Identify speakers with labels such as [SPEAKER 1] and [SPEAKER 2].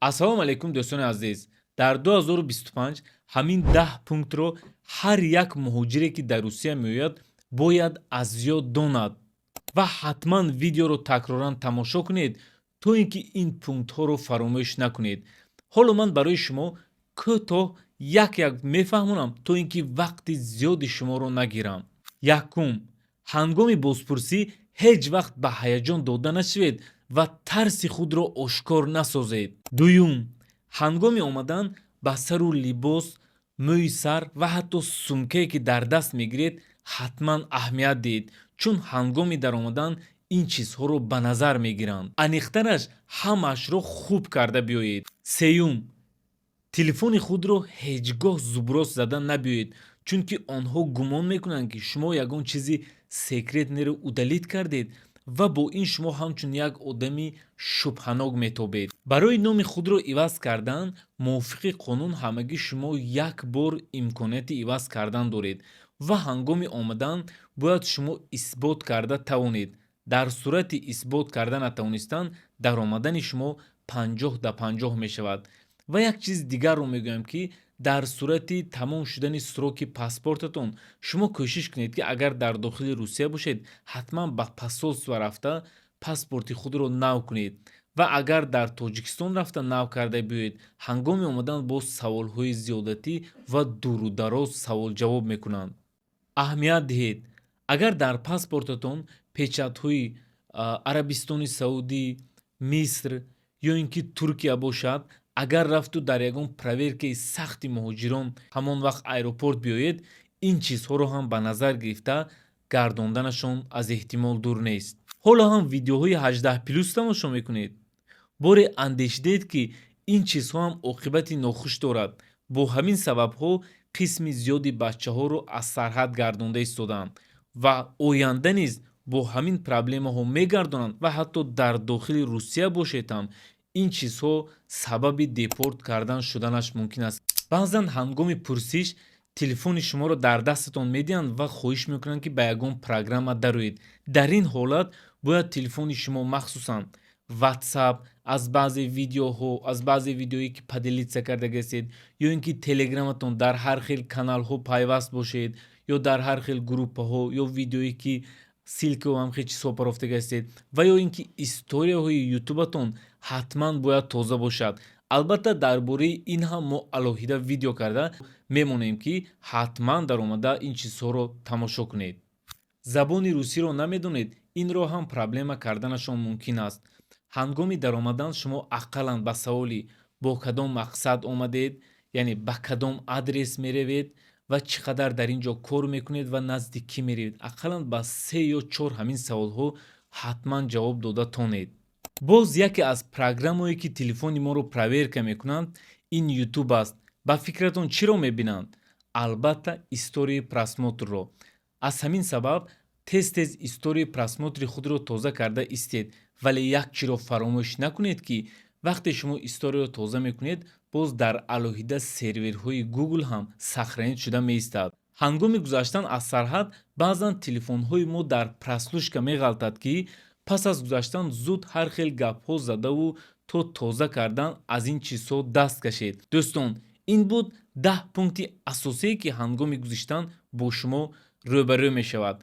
[SPEAKER 1] Ассалому алайкум, дӯстони азиз! Дар 2025 ҳамин 10 пунктро ҳар як муҳоҷире, ки дар Русия меояд, бояд аз ёд донад ва ҳатман видеоро такроран тамошо кунед, то ин ки ин пунктҳоро фаромӯш накунед. Ҳоло ман барои шумо кӯтоҳ як як мефаҳмонам, то ин ки вақти зиёди шуморо нагирам. Якум: ҳангоми бозпурсӣ ҳеҷ вақт ба ҳаяҷон дода нашавед ва тарси худро ошкор насозед. Дуюм: ҳангоми омадан ба сару либос, мӯи сар ва ҳатто сумкае, ки дар даст мегиред, ҳатман аҳамият диҳед, чун ҳангоми даромадан ин чизҳоро ба назар мегиранд. Аниқтараш, ҳамаашро хуб карда биёед. Сеюм: телефони худро ҳеҷ гоҳ сброс зада набиёед, чунки онҳо гумон мекунанд, ки шумо ягон чизи секретный ро удалить кардед ва бо ин шумо ҳамчун як одами шубҳанок метобед. Барои номи худро иваз кардан мувофиқи қонун ҳамагӣ шумо як бор имконияти иваз кардан доред ва ҳангоми омадан бояд шумо исбот карда тавонед. Дар сурати исбот карда натавонистан, даромадани шумо 50 да 50 мешавад. Ва як чизи дигарро мегӯям, ки дар сурати тамом шудани срок и паспортатон шумо кӯшиш кунед, ки агар дар дохили Русия бошед, ҳатман ба посольство рафта, паспорти худро нав кунед. Ва агар дар Тоҷикистон рафта нав карда биёед, ҳангоми омадан боз саволҳои зиёдатӣ ва дуру дароз саволҷавоб мекунанд. Аҳамият диҳед: агар дар паспортатон печатҳои Арабистони Саудӣ, Миср ё ин ки Туркия бошад, агар рафту дар ягон проверка и сахти муҳоҷирон ҳамон вақт аэропорт биёед, ин чизҳоро ҳам ба назар гирифта гардонданашон аз эҳтимол дур нест. Ҳоло ҳам видеоҳои 18+ тамошо мекунед? Боре андешидед, ки ин чизҳо ҳам оқибати нохуш дорад? Бо ҳамин сабабҳо қисми зиёди бачаҳоро аз сарҳад гардонда истодаанд ва оянда низ бо ҳамин проблемаҳо мегардонанд. Ва ҳатто дар дохили Русия бошед ҳам, ин чизҳо сабаби депорт кардан шуданаш мумкин аст. Баъзан ҳангоми пурсиш телефони шуморо дар дастатон медиҳанд ва хоҳиш мекунанд, ки ба ягон программа дароед. Дар ин ҳолат бояд телефони шумо, махсусан WhatsApp, аз баъзе видеоҳо, аз баъзе видеое, ки поделиться карда гастед, ё ин ки Телеграматон дар ҳар хел каналҳо пайваст бошед, ё дар ҳар хел группаҳо, ё видеое, ки ссылка ву ҳамхел чизҳо парофта гастед, ва ё ин ки историяҳои Ютубатон ҳатман бояд тоза бошад. Албатта, дар бораи ин ҳам мо алоҳида видео карда мемонем, ки ҳатман даромада ин чизҳоро тамошо кунед. Забони русиро намедонед? Инро ҳам проблема карданашон мумкин аст. Ҳангоми даромадан шумо ақаллан ба саволи бо кадом мақсад омадед, яъне ба кадом адрес меравед ва чӣ қадар дар ин ҷо кор мекунед ва назди кӣ меравед, ақаллан ба се ё чор ҳамин саволҳо ҳатман ҷавоб дода тонед. Боз яке аз программое, ки телефони моро проверка мекунанд, ин Ютуб аст. Ба фикратон, чиро мебинанд? Албатта, истории просмотр ро. Аз ҳамин сабаб тез тез истории просмотр и худро тоза карда истед. Вале як чиро фаромӯш накунед, ки вақте шумо историяро тоза мекунед, боз дар алоҳида серверҳои Google ҳам сохранить шуда меистад. Ҳангоми гузаштан аз сарҳад баъзан телефонҳои мо дар прослушка меғалтад, ки пас аз гузаштан зуд ҳар хел гапҳо задаву то тоза кардан аз ин чизҳо даст кашед. Дӯстон, ин буд 10 пункти асосие, ки ҳангоми гузиштан бо шумо рӯбарӯ мешавад.